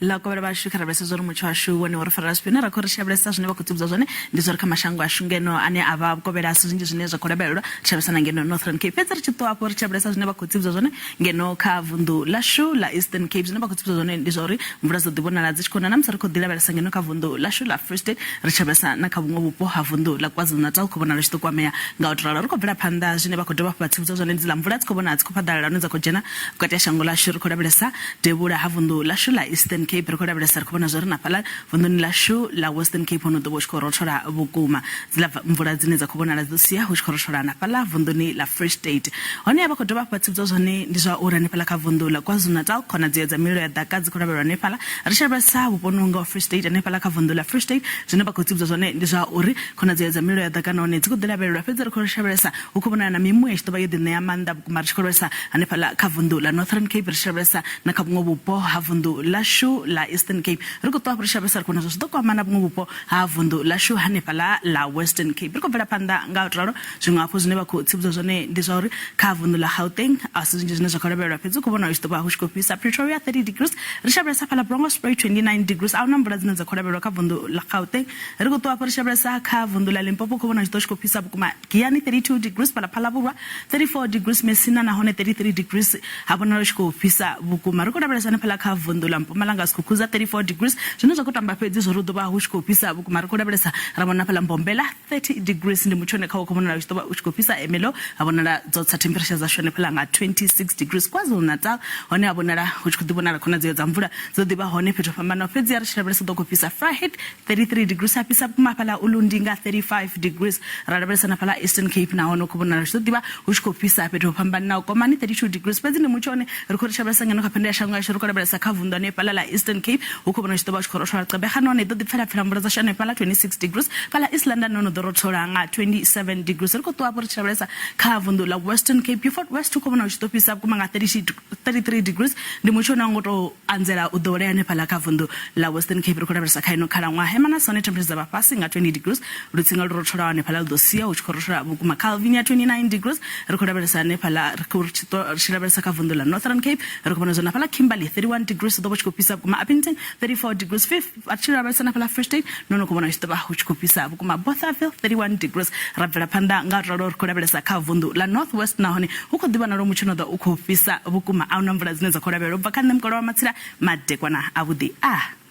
Ḽa kovhela vhashu kha lavhelesa zwa uri mutsho washu wone wo ri farela zwifhio. Zwine ra khou ri lavhelesa zwine vha khou tsivhudza zwone ndi zwa uri kha mashango ashu ngeno ane a vha vhukovhela a si zwinzhi zwine zwa khou lavhelelwa ri tshi lavhelesa na ngeno Northern Cape. Fhedzi ri tshi ṱuwa afho ri tshi lavhelesa zwine vha khou tsivhudza zwone ngeno kha vunḓu ḽashu ḽa Eastern Cape zwine vha khou tsivhudza zwone ndi zwa uri mvula dzo ḓi vhonala dzi tshi khou na na musi ri khou ḓi lavhelesa ngeno kha vunḓu ḽashu ḽa Free State ri tshi lavhelesa na kha vhuṅwe vhupo ha vunḓu ḽa KwaZulu-Natal khou vhonala tshi ḓo kwamea nga u tou ralo. Ri khou bvela phanḓa zwine vha khou dovha hafhu vha tsivhudza zwone ndi dziḽa mvula dzi khou vhonala dzi khou phaḓalala hune dza khou dzhena vhukati ha shango ḽashu. Ri khou lavhelesa devhula ha vunḓu ḽashu ḽa Eastern Cape, ri khou lavhelesa ri khou vhona zwa uri na fhaḽa vunḓuni ḽashu ḽa Western Cape ho no ḓo vha hu tshi khou rothola vhukuma. Dziḽa mvula dzine dza khou vhonala dzo sia hu tshi khou rothola na fhaḽa vunḓuni ḽa Free State. Honeha vha khou dovha hafhu vha tsivhudzwa zwone ndi zwa uri hanefhaḽa kha vunḓu ḽa KwaZulu-Natal khonadzeo dza mililo ya ḓaka dzi khou lavhelelwa hanefhaḽa. Ri tshi lavhelesa vhuponi hu ngaho Free State hanefhaḽa kha vunḓu ḽa Free State zwine vha khou tsivhudzwa zwone ndi zwa uri khonadzeo dza mililo ya ḓaka nahone dzi khou ḓi lavhelelwa fhedzi ri khou lavhelesa hu khou vhonala na mimuya i tshi ḓo vha yo ḓiṋea maanḓa vhukuma ri tshi khou lavhelesa hanefhaḽa kha vunḓu ḽa Northern Cape ri tshi lavhelesa na kha vhuṅwe vhupo ha vunḓu ḽashu ḽa Eastern Cape. Ri khou ṱuwa hafhu ri tshi lavhelesa ri khou vhona zwa zwi ḓo kwama na vhuṅwe vhupo ha vunḓu ḽashu hanefhaḽa ḽa Western Cape. Ri khou bvela phanḓa nga u tou ralo. Zwiṅwe hafhu zwine vha khou tsivhudza zwone ndi zwa uri kha vunḓu ḽa Gauteng a si zwinzhi zwine zwa khou lavhelelwa fhedzi hu khou vhonala hu tshi ḓo vha hu tshi khou fhisa. Pretoria 30 degrees, ri tshi lavhelesa fhaḽa Bronkhorstspruit 29 degrees. A hu na mvula dzine dza khou lavhelelwa kha vunḓu ḽa Gauteng. Ri khou ṱuwa hafhu ri tshi lavhelesa kha vunḓu ḽa Limpopo hu khou vhonala hu tshi ḓo tshi khou fhisa vhukuma. Giyani 32 degrees, fhaḽa Phalaborwa 34 degrees, Messina nahone 33 degrees ha vhonala hu tshi khou fhisa vhukuma. Ri khou lavhelesa hanefhaḽa kha vunḓu ḽa Mpumalanga Skukuza 34 degrees, zwine zwa khou tamba fhedzi zwo ri hu ḓo vha hu tshi khou fhisa vhukuma. Ri khou lavhelesa ra vhona fhaḽa Mbombela 30 degrees ndi mutsho une khawo khou vhonala u tshi ḓo vha u tshi khou fhisa. Ermelo ha vhonala dzo tsa temperature dzashu hanefhaḽa nga 26 degrees. KwaZulu-Natal hone ha vhonala hu tshi khou ḓi vhonala khonadzeo dza mvula dzo ḓi vha hone fhethu ho fhambanaho fhedzi ri tshi lavhelesa ḓo khou fhisa Vryheid 33 degrees ha fhisa vhukuma hafhaḽa Ulundi nga 35 degrees. Ra lavhelesa na fhaḽa Eastern Cape nahone hu khou vhonala zwi ḓo ḓivha hu tshi khou fhisa fhethu ho fhambananaho. Komani 32 degrees fhedzi ndi mutsho une ri khou ri lavhelesa ngeno kha phendelano ya shango yashu ri khou lavhelesa kha vunḓu hanefhaḽa ḽa Eastern Cape hu khou vhonala hu tshi ḓo vha hu tshi khou rothola. Gqeberha nahone i ḓo ḓi pfela pfela mvula dzashu hanefhaḽa 26 degrees. Fhaḽa East London nahone hu ḓo rothola nga 27 degrees. Ri khou ṱuwa hafhu ri tshi lavhelesa kha vunḓu ḽa Western Cape Beaufort West hu khou vhonala hu tshi ḓo fhisa vhukuma nga 33 degrees. Ndi mutsho une a u ngo tou anzela u ḓowelea hanefhaḽa kha vunḓu ḽa Western Cape. Ri khou lavhelesa kha ino khalaṅwaha Hermanus hone temperature dza vha fhasi nga 20 degrees. Lutsinga lu rotholaho hanefhaḽa lu ḓo sia hu tshi khou rothola vhukuma. Calvinia 29 degrees. Ri khou lavhelesa hanefhaḽa ri khou ri tshi lavhelesa kha vunḓu ḽa Northern Cape ri khou vhona zwa na fhaḽa Kimberley 31 degrees hu ḓo vha hu tshi khou fhisa vhukuma. Upington 34 degrees. Ri tshi lavhelesa na fhaḽa Free State nahone khou vhona hu tshi ḓo vha hu tshi khou fhisa vhukuma. Bothaville 31 degrees. Ra bvela phanḓa nga u ralo ri khou lavhelesa kha vunḓu ḽa North West nahone hu khou ḓi vhonala mutsho no ḓa u khou fhisa vhukuma. A hu na mvula dzine dza khou lavhelelwa u bva kha nṋe Mukolo wa Matsila madekwana avhuḓi a.